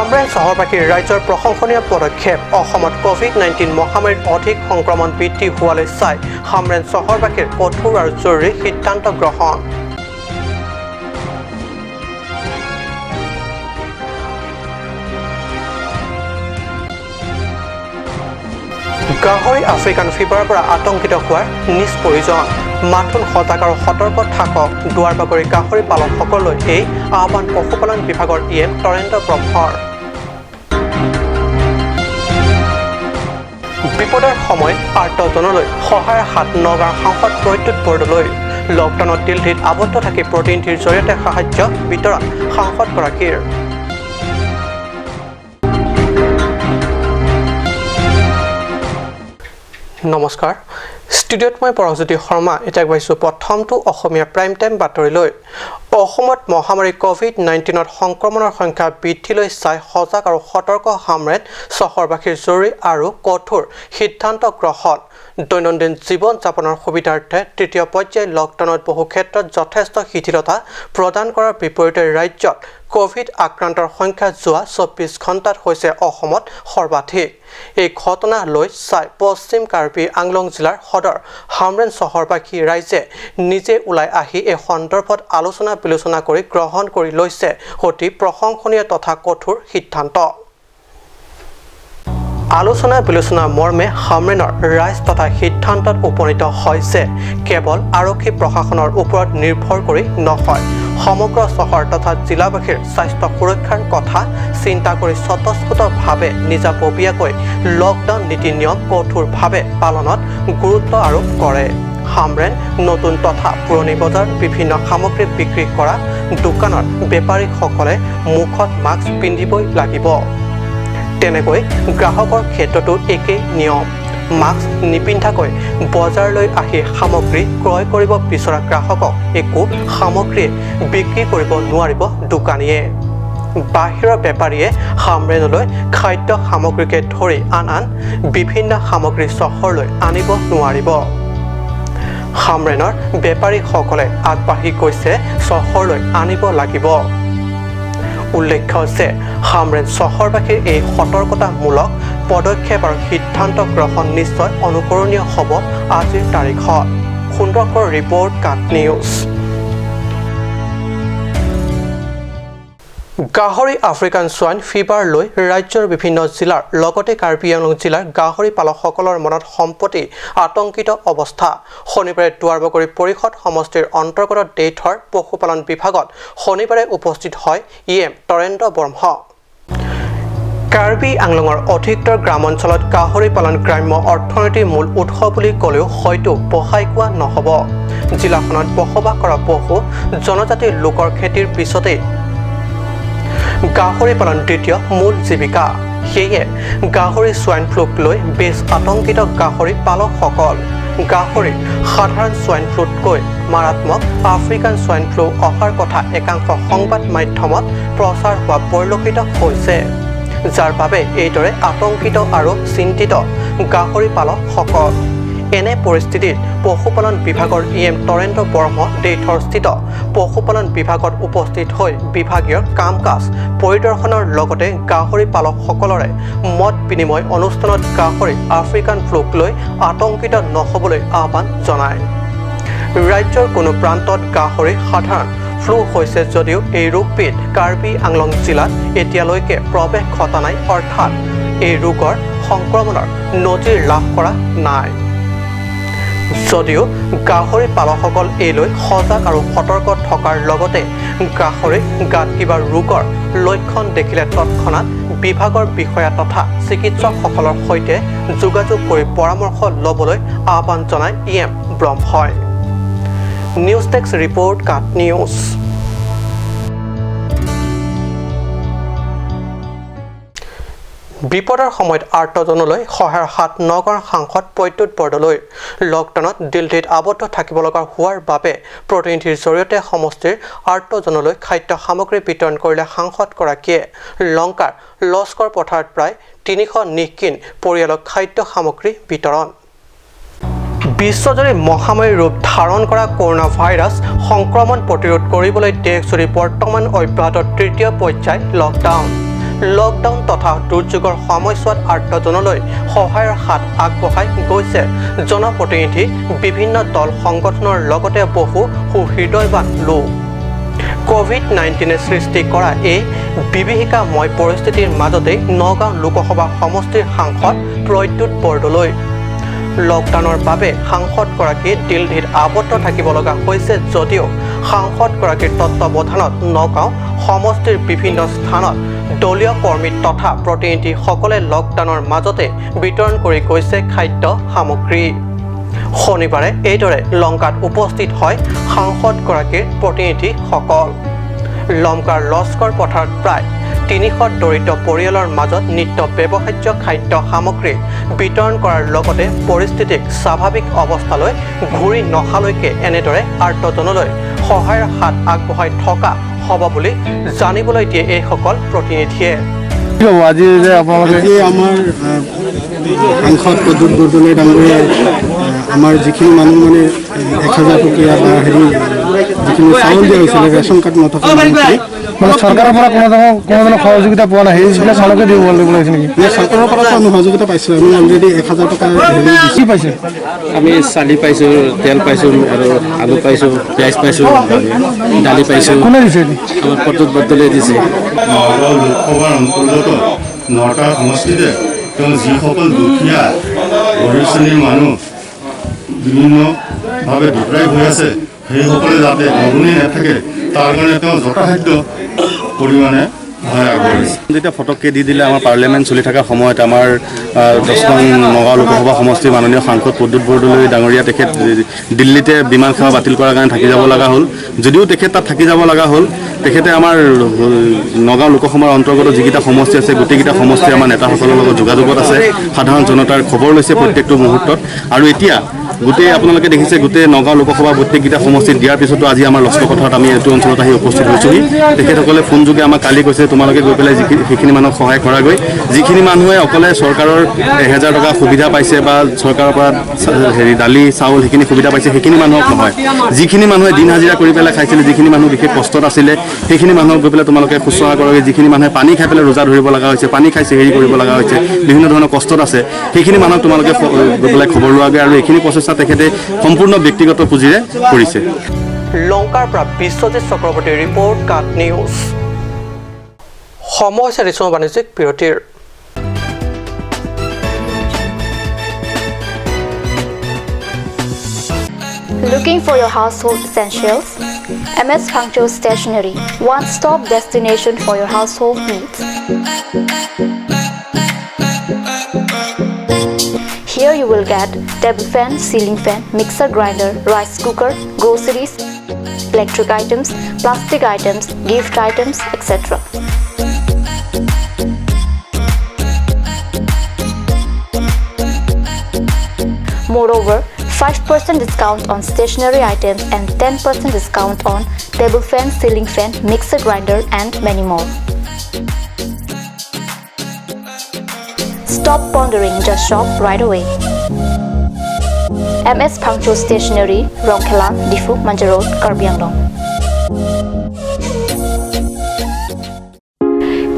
হামৰেন চহৰবাসীৰ ৰাইজৰ প্ৰশংসনীয় পদক্ষেপ। অসমত ক'ভিড-19 মহামাৰীৰ অধিক সংক্ৰমণ বৃদ্ধি হোৱালৈ চাই হামৰেন চহৰবাসীৰ কঠোৰ আৰু জৰুৰী সিদ্ধান্ত গ্ৰহণ। গাহৰি আফ্ৰিকান ফিভাৰৰ পৰা আতংকিত হোৱাৰ নিজ প্ৰয়োজন, মাথোন সজাগ আৰু সতৰ্ক থাকক। দুৱাৰ বাগৰি গাহৰি পালকসকললৈ এই আহ্বান পশুপালন বিভাগৰ ই এম তৰেন্দ্ৰ ব্ৰহ্মৰ। বিপদৰ সময়ত আৰ্তজনলৈ সহায়ৰ হাত নগাঁৱৰ সাংসদ প্ৰদ্যুৎ বৰদলৈ। লকডাউনত দিল্লীত আবদ্ধ থাকি প্ৰতিনিধিৰ জৰিয়তে সাহায্য বিতৰণ সাংসদগৰাকীৰ। নমস্কাৰ, ষ্টুডিঅ'ত মই পৰশজ্যোতি শৰ্মা। এতিয়া আগবাঢ়িছোঁ প্ৰথমটো অসমীয়া প্ৰাইম টাইম বাতৰিলৈ। অসমত মহামাৰী ক'ভিড-19ত সংক্ৰমণৰ সংখ্যা বৃদ্ধিলৈ চাই সজাগ আৰু সতৰ্ক হামৰেন চহৰবাসীৰ জৰুৰী আৰু কঠোৰ সিদ্ধান্ত গ্ৰহণ। দৈনন্দিন জীৱন যাপনৰ সুবিধাৰ্থে তৃতীয় পৰ্যায়ৰ লকডাউনত বহু ক্ষেত্ৰত যথেষ্ট শিথিলতা প্ৰদান কৰাৰ বিপৰীতে ৰাজ্যত ক'ভিড আক্ৰান্তৰ সংখ্যা যোৱা 24 ঘণ্টাত হৈছে অসমত সৰ্বাধিক। এই ঘটনা লৈ চাই পশ্চিম কাৰ্বি আংলং জিলাৰ সদৰ হামৰেন চহৰবাসী ৰাইজে নিজে ওলাই আহি এই সন্দৰ্ভত আলোচনা বিলোচনা কৰি গ্ৰহণ কৰি লৈছে অতি প্ৰশংসনীয় তথা কঠোৰ সিদ্ধান্ত। আলোচনা বিলোচনা মৰ্মে হামৰেনৰ ৰাইজ তথা সিদ্ধান্তত উপনীত হয় যে কেৱল আৰক্ষী প্ৰশাসনৰ ওপৰত নিৰ্ভৰ কৰি নহয়, সমগ্ৰ চহৰ তথা জিলাবাসীৰ স্বাস্থ্য সুৰক্ষাৰ কথা চিন্তা কৰি স্বতঃস্ফূৰ্তভাৱে নিজাববীয়াকৈ লকডাউন নীতি নিয়ম কঠোৰভাৱে পালনত গুৰুত্ব আৰোপ কৰে। হামৰেন নতুন তথা পুৰণি বজাৰত বিভিন্ন সামগ্ৰী বিক্ৰী কৰা দোকানৰ বেপাৰীসকলে মুখত মাস্ক পিন্ধিবই লাগিব। তেনেকৈ গ্ৰাহকৰ ক্ষেত্ৰতো একেই নিয়ম। মাস্ক নিপিন্ধাকৈ বজাৰলৈ আহি সামগ্ৰী ক্ৰয় কৰিব বিচৰা গ্ৰাহকক একো সামগ্ৰী বিক্ৰী কৰিব নোৱাৰিব দোকানীয়ে। বাহিৰৰ বেপাৰীয়ে হামৰেনলৈ খাদ্য সামগ্ৰীকে ধৰি আন আন বিভিন্ন সামগ্ৰী চহৰলৈ আনিব নোৱাৰিব। হামৰেনৰ বেপাৰীসকলে আগবাঢ়ি গৈছে চহৰলৈ আনিব লাগিব। উল্লেখ্য যে হামৰেন চহৰবাসীৰ এই সতৰ্কতামূলক পদক্ষেপ আৰু সিদ্ধান্ত গ্ৰহণ নিশ্চয় অনুকৰণীয় হ'ব আজিৰ তাৰিখত। সুন্দৰকৰ ৰিপৰ্ট, কাট নিউজ। গাহৰি আফ্ৰিকান ছোৱাইন ফিভাৰ লৈ ৰাজ্যৰ বিভিন্ন জিলাৰ লগতে কাৰ্বি আংলং জিলাৰ গাহৰি পালকসকলৰ মনত সম্প্ৰতি আতংকিত অৱস্থা। শনিবাৰে দুৱাৰবগৰী পৰিষদ সমষ্টিৰ অন্তৰ্গত দেইথৰ পশুপালন বিভাগত শনিবাৰে উপস্থিত হয় ই এম তৰেন্দ্ৰ ব্ৰহ্ম। কাৰ্বি আংলঙৰ অধিকতৰ গ্ৰাম অঞ্চলত গাহৰি পালন গ্ৰাম্য অৰ্থনীতিৰ মূল উৎস বুলি ক'লেও হয়তো বঢ়াই কোৱা নহ'ব। জিলাখনত বসবাস কৰা বহু জনজাতিৰ লোকৰ খেতিৰ পিছতেই গাহৰি পালন দ্বিতীয় মূল জীৱিকা। সেয়ে গাহৰি ছোৱাইন ফ্লুক লৈ বেছ আতংকিত গাহৰি পালকসকল। গাহৰি সাধাৰণ ছোৱাইন ফ্লুতকৈ মাৰাত্মক আফ্ৰিকান ছোৱাইন ফ্লু অহাৰ কথা একাংশ সংবাদ মাধ্যমত প্ৰচাৰ হোৱা পৰিলক্ষিত হৈছে, যাৰ বাবে এইদৰে আতংকিত আৰু চিন্তিত গাহৰি পালকসকল। এনে পৰিস্থিতিত পশুপালন বিভাগৰ ই এম তৰেন্দ্ৰ ব্ৰহ্ম দেইথৰস্থিত পশুপালন বিভাগত উপস্থিত হৈ বিভাগীয় কাম কাজ পৰিদৰ্শনৰ লগতে গাহৰি পালকসকলৰে মত বিনিময় অনুষ্ঠানত গাহৰি আফ্ৰিকান ফ্লুক লৈ আতংকিত নহ'বলৈ আহ্বান জনায়। ৰাজ্যৰ কোনো প্ৰান্তত গাহৰি সাধাৰণ ফ্লু হৈছে যদিও এই ৰোগবিধ কাৰ্বি আংলং জিলাত এতিয়ালৈকে প্ৰৱেশ ঘটা নাই, অৰ্থাৎ এই ৰোগৰ সংক্ৰমণৰ নজিৰ লাভ কৰা নাই। যদিও গাহৰি পালকসকল এই লৈ সজাগ আৰু সতৰ্ক থকাৰ লগতে গাহৰি গাত কিবা ৰোগৰ লক্ষণ দেখিলে তৎক্ষণাত বিভাগৰ বিষয়া তথা চিকিৎসকসকলৰ সৈতে যোগাযোগ কৰি পৰামৰ্শ ল'বলৈ আহ্বান জনায় ই এম ব্ৰহ্মই। নিউজ ডেস্ক ৰিপৰ্ট, কাট নিউজ। বিপদৰ সময়ত আৰ্তজনলৈ সহায়ৰ হাত নগাঁৱৰ সাংসদ প্ৰদ্যুৎ বৰদলৈ। লকডাউনত দিল্লীত আবদ্ধ থাকিব লগা হোৱাৰ বাবে প্ৰতিনিধিৰ জৰিয়তে সমষ্টিৰ আৰ্তজনলৈ খাদ্য সামগ্ৰী বিতৰণ কৰিলে সাংসদগৰাকীয়ে। লংকাৰ লস্কৰ পথাৰত প্ৰায় 300 নিঃকিন পৰিয়ালক খাদ্য সামগ্ৰী বিতৰণ। বিশ্বজুৰি মহামাৰীৰ ৰূপ ধাৰণ কৰা কৰোনা ভাইৰাছ সংক্ৰমণ প্ৰতিৰোধ কৰিবলৈ দেশজুৰি বৰ্তমান অব্যাহত তৃতীয় পৰ্যায় লকডাউন। লকডাউন তথা দুৰ্যোগৰ সময়ছোৱাত আৰ্তজনলৈ সহায়ৰ হাত আগবঢ়াই গৈছে জনপ্ৰতিনিধি, বিভিন্ন দল সংগঠনৰ লগতে বহু সুহৃদয়বান লোক। কোভিড-19 সৃষ্টি কৰা এই বিভীষিকাময় পৰিস্থিতিৰ মাজতেই নগাঁও লোকসভা সমষ্টিৰ সাংসদ প্ৰদ্যুৎ বৰদলৈ লকডাউনৰ বাবে সাংসদগৰাকী দিল্লীত আবদ্ধ থাকিব লগা হৈছে যদিও সাংসদগৰাকীৰ তত্ত্বাৱধানত নগাঁও সমষ্টিৰ বিভিন্ন স্থানত দলীয় কৰ্মী তথা প্ৰতিনিধিসকলে লকডাউনৰ মাজতে বিতৰণ কৰি গৈছে খাদ্য সামগ্ৰী। শনিবাৰে এইদৰে লংকাত উপস্থিত হয় সাংসদগৰাকীৰ প্ৰতিনিধিসকল। লংকাৰ লস্কৰ পথাৰত প্ৰায় 300 দৰিদ্ৰ পৰিয়ালৰ মাজত নিত্য ব্যৱহাৰ্য খাদ্য সামগ্ৰী বিতৰণ কৰাৰ লগতে পৰিস্থিতিক স্বাভাৱিক অৱস্থালৈ ঘূৰি নহালৈকে এনেদৰে আৰ্তজনলৈ সহায়ৰ হাত আগবঢ়াই থকা হ'ব বুলি জানিবলৈ দিয়ে এইসকল প্ৰতিনিধিয়ে। আজি যে আজি আমাৰ সাংসদ প্ৰদ্যুৎ বৰদলৈ ডাঙৰীয়াই আমাৰ যিখিনি মানুহ মানে 1000 টকীয়া বা হেৰি যিখিনি চাউল দিয়া হৈছিলে ৰেচন কাৰ্ড নথকা মানুহখিনি, মানে চৰকাৰৰ পৰা কোনো ধৰণৰ সহযোগিতা পোৱা নাই, সেইবিলাক চাউলকে দিব লাগিছে নেকি? চৰকাৰৰ পৰাতো আমি সহযোগিতা পাইছোঁ, আমি অলৰেডি 1000 টকা হেৰি কি পাইছে? আমি চালি পাইছোঁ, তেল পাইছোঁ, আৰু আলু পাইছোঁ, পিঁয়াজ পাইছোঁ, দালি পাইছোঁ। কোনে দিছে? আমাৰ প্ৰদ্যুৎ বৰদলৈ দিছে। নগাঁও লোকসভাৰ অন্তৰ্গত 9টা সমষ্টিতে তেওঁ যিসকল দুখীয়া গৰীব শ্ৰেণীৰ মানুহ বিভিন্নভাৱে ডিপ্ৰাইভ হৈ আছে, সেইসকলে যাতে অগুণী নাথাকে তাৰ কাৰণে তেওঁ যথাসাধ্য পৰিমাণে সহায় আগবঢ়াইছে। যেতিয়া ফটককৈ দি দিলে আমাৰ পাৰ্লিয়ামেণ্ট চলি থকা সময়ত আমাৰ 10 নং নগাঁও লোকসভা সমষ্টিৰ মাননীয় সাংসদ প্ৰদ্যুৎ বৰদলৈ ডাঙৰীয়া তেখেত দিল্লীতে বিমান সেৱা বাতিল কৰাৰ কাৰণে থাকি যাব লগা হ'ল। যদিও তেখেত তাত থাকি যাব লগা হ'ল, তেখেতে আমাৰ নগাঁও লোকসভাৰ অন্তৰ্গত যিকেইটা সমষ্টি আছে গোটেইকেইটা সমষ্টি আমাৰ নেতাসকলৰ লগত যোগাযোগত আছে, সাধাৰণ জনতাৰ খবৰ লৈছে প্ৰত্যেকটো মুহূৰ্তত। আৰু এতিয়া গোটেই আপোনালোকে দেখিছে গোটেই নগাঁও লোকসভা প্ৰত্যেককেইটা সমষ্টিত দিয়াৰ পিছতো আজি আমাৰ লস্কৰ পথাৰত আমি এইটো অঞ্চলত আহি উপস্থিত হৈছোঁহি। তেখেতসকলে ফোনযোগে আমাক কালি কৈছে তোমালোকে গৈ পেলাই যিখিনি সেইখিনি মানুহক সহায় কৰাগৈ, যিখিনি মানুহে অকলে চৰকাৰৰ 1000 টকা সুবিধা পাইছে বা চৰকাৰৰ পৰা হেৰি দালি চাউল সেইখিনি সুবিধা পাইছে সেইখিনি মানুহক নহয়, যিখিনি মানুহে দিন হাজিৰা কৰি পেলাই খাইছিলে, যিখিনি মানুহ বিশেষ কষ্টত আছিলে সেইখিনি মানুহক গৈ পেলাই তোমালোকে শুশ্ৰূষা কৰাগৈ। যিখিনি মানুহে পানী খাই পেলাই ৰোজা ধৰিব লগা হৈছে, পানী খাই চেহেৰি কৰিব লগা হৈছে, বিভিন্ন ধৰণৰ কষ্টত আছে, সেইখিনি মানুহক তোমালোকে গৈ পেলাই খবৰ লোৱাগৈ। আৰু এইখিনি প্ৰচেষ্টা তেখেতে সম্পূৰ্ণ ব্যক্তিগত পুঁজিৰে কৰিছে। লংকাৰ পৰা বিশ্বজিৎ চক্ৰৱৰ্তীৰ ৰিপৰ্ট, কাট নিউজ। সময় হৈছে ঋষভ বাণিজ্যিক বিৰতিৰ। Looking for your household essentials? MS Phangcho Stationery, one-stop destination for your household needs. Here you will get table fan, ceiling fan, mixer grinder, rice cooker, groceries, electric items, plastic items, gift items, etc. Moreover, 5% discount on stationery items and 10% discount on table fan, ceiling fan, mixer grinder and many more. Stop pondering, just shop right away. MS Phangcho Stationery, Rongkhelan, Diphu, Manja Road, Karbi Anglong.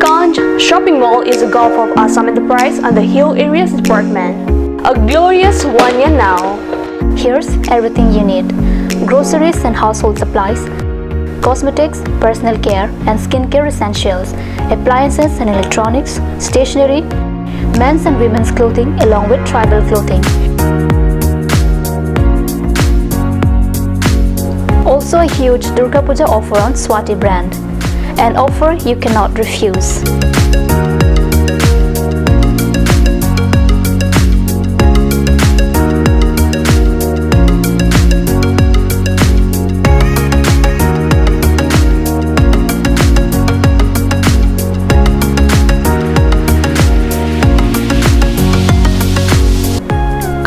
Kanj Shopping Mall is a gulf of Assam Enterprise and the Hill Areas Department. A glorious 1 year now. Here's everything you need: groceries and household supplies, cosmetics, personal care and skincare essentials, appliances and electronics, stationery, men's and women's clothing along with tribal clothing. Also a huge Durga Puja offer on Swati brand, an offer you cannot refuse.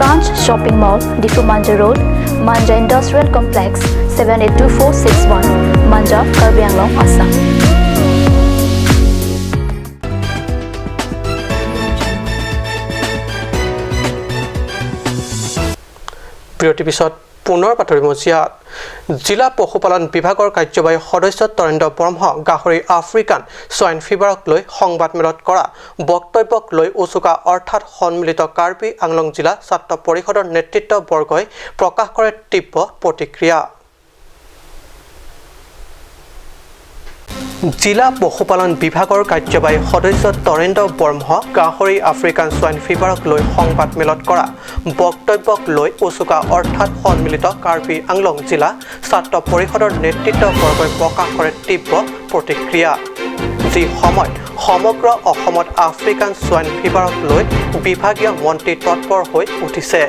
Kanch Shopping Mall, Diphu Manja Road, Manja Industrial Complex, 782461, Manja, Karbi Anglong, Assam. বিৰতিৰ পিছত পুনৰ বাতৰি মজিয়াত জিলা পশুপালন বিভাগৰ কাৰ্যবাহী সদস্য তৰেন্দ্ৰ ব্ৰহ্ম গাহৰি আফ্ৰিকান সোৱাইন ফিভাৰক লৈ সংবাদমেলত কৰা বক্তব্যক লৈ উচুকা অৰ্থাৎ সন্মিলিত কাৰ্বি আংলং জিলা ছাত্ৰ পৰিষদৰ নেতৃত্ববৰ্গই প্ৰকাশ কৰে তীব্ৰ প্ৰতিক্ৰিয়া। জিলা পশুপালন বিভাগৰ কাৰ্যবাহী সদস্য তৰেন্দ্ৰ ব্ৰহ্ম গাহৰি আফ্ৰিকান সোৱাইন ফিভাৰক লৈ সংবাদমেলত কৰা বক্তব্যক লৈ উচুকা অৰ্থাৎ সন্মিলিত কাৰ্বি আংলং জিলা ছাত্ৰ পৰিষদৰ নেতৃত্ববৰ্গই প্ৰকাশ কৰে তীব্ৰ প্ৰতিক্ৰিয়া। যি সময়ত সমগ্ৰ অসমত আফ্ৰিকান সোৱাইন ফিভাৰক লৈ বিভাগীয় মন্ত্ৰী তৎপৰ হৈ উঠিছে,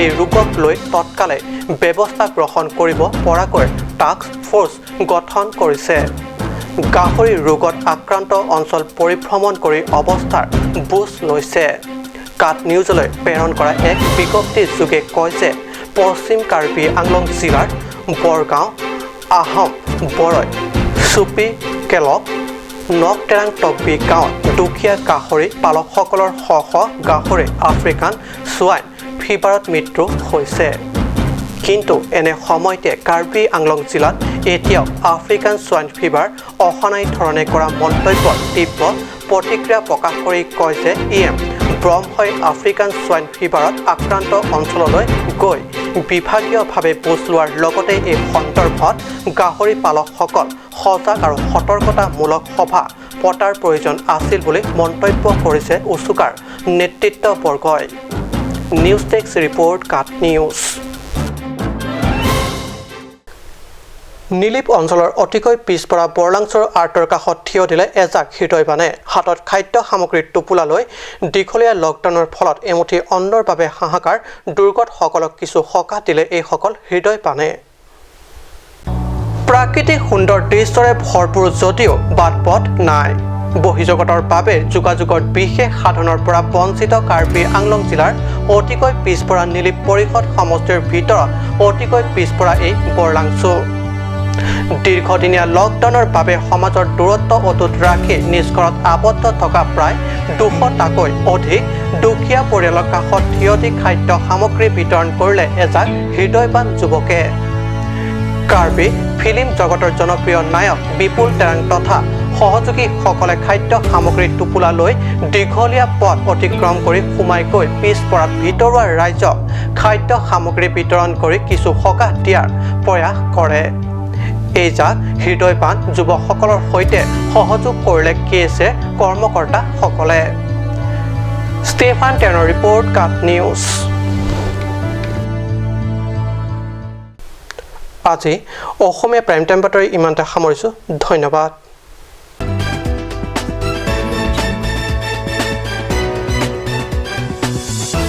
এই ৰোগক লৈ তৎকালে ব্যৱস্থা গ্ৰহণ কৰিব পৰাকৈ টাস্ক ফ'ৰ্চ গঠন কৰিছে। গাহৰি ৰোগত আক্ৰান্ত অঞ্চল পৰিভ্ৰমণ কৰি অৱস্থাৰ বুজ লৈছে। কাট নিউজলৈ প্ৰেৰণ কৰা এক বিজ্ঞপ্তি যোগে কয় যে পশ্চিম কাৰ্বি আংলং জিলাৰ বৰগাঁও, আহম বৰৈ, চুপি কেলক, নকটেৰাং টকবি গাঁৱত দুখীয়া গাহৰি পালকসকলৰ শ শ গাহৰি আফ্ৰিকান সোৱাইন ফিভাৰত মৃত্যু হৈছে। কিন্তু এনে সময়তে কাৰ্বি আংলং জিলাত এতিয়াও আফ্ৰিকান সোৱাইন ফিভাৰ অহা নাই ধৰণে কৰা মন্তব্যত তীব্ৰ প্ৰতিক্ৰিয়া প্ৰকাশ কৰি কয় যে ই এম ব্ৰহ্মই আফ্ৰিকান সোৱাইন ফিভাৰত আক্ৰান্ত অঞ্চললৈ গৈ বিভাগীয়ভাৱে বুজ লোৱাৰ লগতে এই সন্দৰ্ভত গাহৰি পালকসকল সজাগ আৰু সতৰ্কতামূলক সভা পতাৰ প্ৰয়োজন আছিল বুলি মন্তব্য কৰিছে উচুকাৰ নেতৃত্ববৰ্গই। নিউজ ডেস্ক ৰিপৰ্ট, কাট নিউজ। নীলিপ অঞ্চলৰ অতিকৈ পিছপৰা বৰলাংচৰ আৰ্টৰ কাষত থিয় দিলে এজাক হৃদয়বানে। হাতত খাদ্য সামগ্ৰীৰ টোপোলা লৈ দীঘলীয়া লকডাউনৰ ফলত এমুঠি অন্নৰ বাবে হাহাকাৰ দুৰ্গতসকলক কিছু সকাহ দিলে এইসকল হৃদয়বানে। প্ৰাকৃতিক সুন্দৰ দৃশ্যৰে ভৰপূৰ যদিও বাট পথ নাই। বহিৰ্জগতৰ বাবে যোগাযোগৰ বিশেষ সাধনৰ পৰা বঞ্চিত কাৰ্বি আংলং জিলাৰ অতিকৈ পিছপৰা নীলিপ পৰিষদ সমষ্টিৰ ভিতৰত অতিকৈ পিছপৰা এই বৰলাংচু। দীৰ্ঘদিনীয়া লকডাউনৰ বাবে সমাজৰ দূৰত্ব অটুট ৰাখি নিজ ঘৰত আবদ্ধ থকা প্ৰায় 200টাকৈ অধিক দুখীয়া পৰিয়ালৰ কাষত থিয় দি খাদ্য সামগ্ৰী বিতৰণ কৰিলে এজাক হৃদয়বান যুৱকে। কাৰ্বি ফিল্ম জগতৰ জনপ্ৰিয় নায়ক বিপুল টেৰাং তথা সহযোগীসকলে খাদ্য সামগ্ৰীৰ টোপোলা লৈ দীঘলীয়া পথ অতিক্ৰম কৰি সোমাই গৈ পিছপৰা ভিতৰুৱা ৰাইজক খাদ্য সামগ্ৰী বিতৰণ কৰি কিছু সকাহ দিয়াৰ প্ৰয়াস কৰে। এই জাক হৃদয়বান যুৱকসকলৰ সৈতে সহযোগ কৰিলে কে এছ এ কৰ্মকৰ্তাসকলে। ষ্টেফান টেনৰ ৰিপৰ্ট, কাট নিউজ। আজি অসমীয়া প্ৰাইম টাইম বাতৰি ইমানতে সামৰিছোঁ। ধন্যবাদ।